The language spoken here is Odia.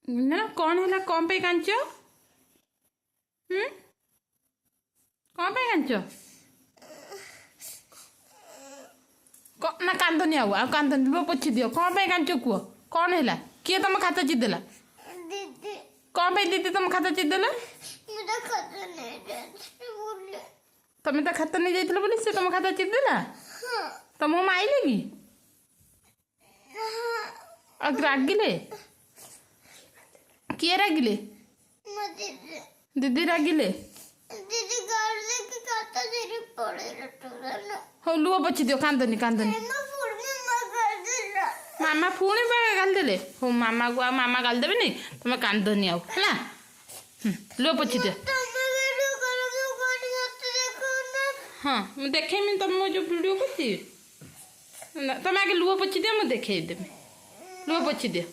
ନା କ'ଣ ହେଲା? କ'ଣ ପାଇଁ କାନ୍ଦୁଛ? ହୁଁ, କ'ଣ ପାଇଁ କାନ୍ଦୁଛ? ନା, କାନ୍ଦନି ଆଉ, ଆଉ କାନ୍ଦନି। ଲୁହ ପୋଛି ଦିଅ। କ'ଣ ପାଇଁ କାନ୍ଦୁଛ କୁହ, କ'ଣ ହେଲା? କିଏ ତମ ଖାତା ଚିରିଦେଲା? ଦିଦି। କ'ଣ ପାଇଁ ଦିଦି ତମ ଖାତା ଚିରିଦେଲା? ମୁଁ ତା ଖାତା ନେଇଯାଇଥିଲି ବୋଲି। ତମେ ତା ଖାତା ନେଇ ଯାଇଥିଲ ବୋଲି ସେ ତମ ଖାତା ଚିରିଦେଲା? ହଁ। ତମକୁ ମାଇଲେ କି? ହଁ। ଆଉ ରାଗିଲେ? କିଏ ରାଗିଲେ? ମୋ ଦିଦି। ଦିଦି ରାଗିଲେ? ଦିଦି ଗାଡ଼ି ଦେଖି ଖାତା ଧରି ପଳେଇଲା ଟୁସନ। ହଉ, ଲୁହ ପୋଛି ଦିଅ। କାନ୍ଦନି, କାନ୍ଦନି। ମାମା ପୁଣି ମାମା କରିଦେଲା। ମାମା ପୁଣି ବା ଗାଳି ଦେଲେ? ହଉ, ମାମାକୁ ଆଉ ମାମା ଗାଳି ଦେବେନି। ତମେ କାନ୍ଦନି ଆଉ, ହେଲା? ଲୁହ ପୋଛି ଦିଅ। ତମେ ଭିଡ଼ିଓ କର, ମୁଁ କରି ମତେ ଦେଖାଉନ। ହଁ, ମୁଁ ଦେଖେଇମି। ତମ ଯେଉଁ ଭିଡ଼ିଓ କରୁଛି ନା, ତମେ ଆଗେ ଲୁହ ପୋଛି ଦିଅ, ମୁଁ ଦେଖେଇଦେବି। ଲୁହ ପୋଛି ଦିଅ।